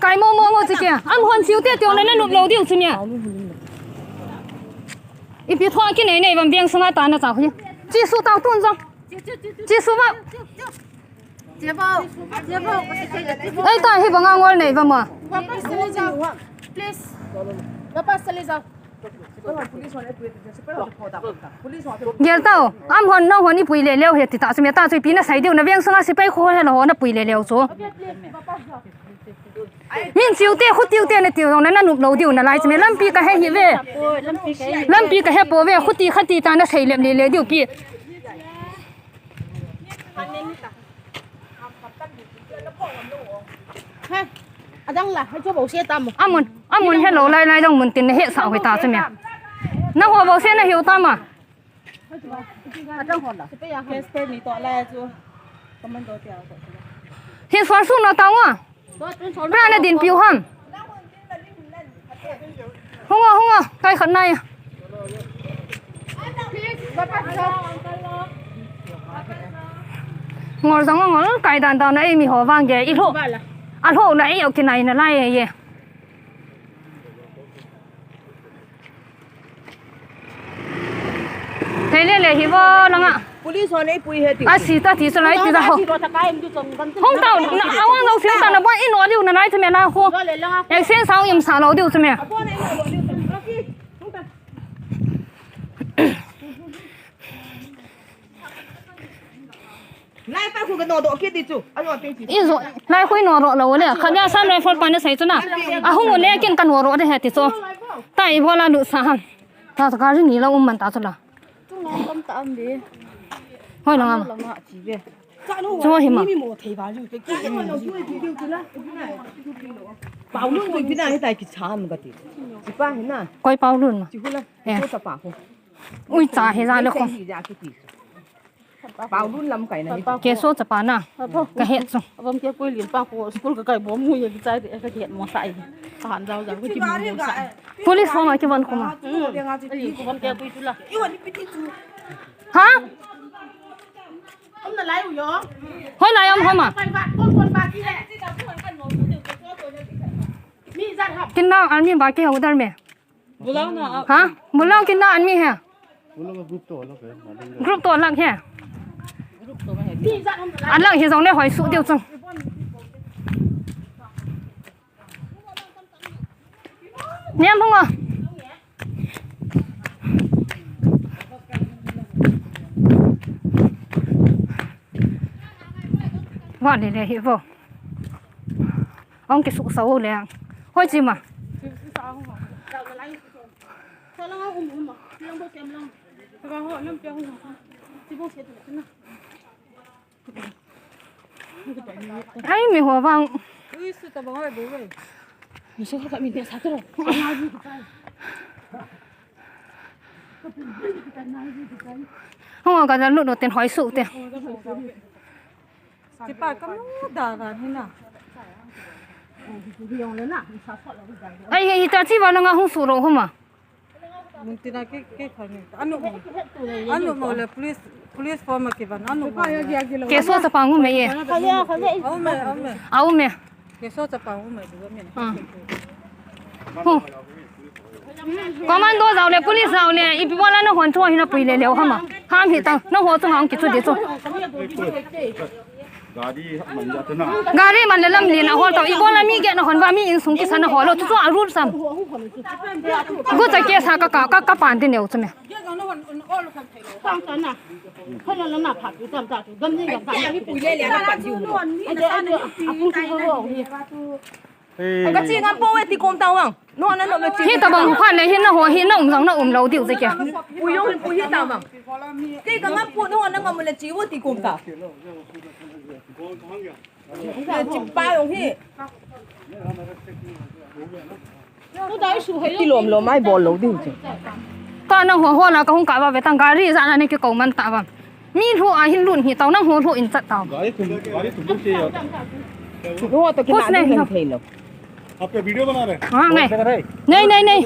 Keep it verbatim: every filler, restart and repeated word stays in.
Kai mo mo ngo chi kia. Am hon chiu te tiong le na nup lo diu chi mia. Ipi thua ki nei nei bam biang sunga ta na chau hi. Chi su tau tun jong. Chi su ba. Ei ta hi banga ngol nei ba ma. Please. Gel tau, am hon nong hon i pui le leo he ti ta chu me ta chu ipi na sai diu na veng sunga sipai kho he lo ho na pui le leo chu. Min chiu te, khu tiu te na tiu na na nup lo diu na lai chu me lampi ka he hi ve. Lampi ka he po ve, khu ti kha ti ta na sei lem le le diu pi. He, adang la, he chu bo se tam. Amun, amun he lo lai lai dang mun tin he sa hoi ta chu me. Na ho bo se na hiu ta ma. Adang ho la. Case te ni to la chu. Commando te a ko. He suan su na ta wa. Pra na din piu ham. Hunga, hunga, kai khat nai. Ngol jang ngol, kai dan dan ei mi ho vang ge, i lho. A lho na ei o kinai na lai ye. Thei le le hi vo langa. Police ho nei pui he ti. A si ta ti chu lai ti da ho. Hong tau, na, awang lo si ta na bo i no liu na lai chu me na ho. Ei sen sao im sa lo diu chu me. Lai pa khu ka no do ki ti chu. A no te ti. I zo, lai khu i no ro lo le. Kha ya sam lai phol pa na sai chu na. A hung le kin ka no ro de he ti chu. Ta i bo la lu sa ham. Ta ta ka ri ni la um man ta chu la. Hoi langa. Chu hi ma. Koi Paulun ma. Ui cha he ja le kho. Keso chapa na. Ka he chu. Abang ke koi lin pa ko school ka kai bom mu ye ki chai de ka ke mo sai. Ka han jao jao ki mo sai. Police ho ma ki von ko ma. Ai ko von ke koi tu la. Ha? Hoi lai um ho ma. Kin na an mi ba ke ho dar me. Ha? Bulang kin na an mi he. Group to alag he. Alag hi jong le hoi su diu chung. Niam hung a. Wa le le hi vo. Ong ki su sa o le. Hoi chi ma. Ai, mi ho vang. Ho ka da lu do ten hoi su te. Chipa ka mu da ga ni na. Ai, hi ta chi va na nga hung su ro ho ma. Mun tina ke, ke khani. Anu mo. Anu mo le police, police form a kivan. Anu mo. Keso chapa ngu me ye. Au me, au me. Au me. Keso chapa ngu me du me. Ah. Hu. Commando jao le police jao le ipi bola na hon chu hi na pui le leo hama. Ham hi ta. Na ho chu ngam ki chu di chu. Gari man le lam lin a hol tau. Ibola mi ge na hon va mi insung kisa na hol lo chu chu a rul sam. Gu cha ke sa ka ka ka pan de neu chu me. Ka chi ngam po we ti kom tau ang. No, no, no, no, hi ta bang khan le, hi na ho, hi na um jang na um lo diu je ke. U yong, u hi ta bang. Ti ka ngam pu no, na ngam le chi wo ti kom ta. Chi pa yong hi. Ti lom lom ai bol lo diu je. Ka na ho ho la ka hung ka ba ve tang gari ja na ni ki ko man ta ba. Mi lhu a hin lun hi tau nang ho lhu in chat tau. गाड़ी तुम गाड़ी तुम लोग से यार. Ho to ki na ni thei lo. आपका वीडियो बना रहे हैं. Ha, ngai. Nai, nai, nai.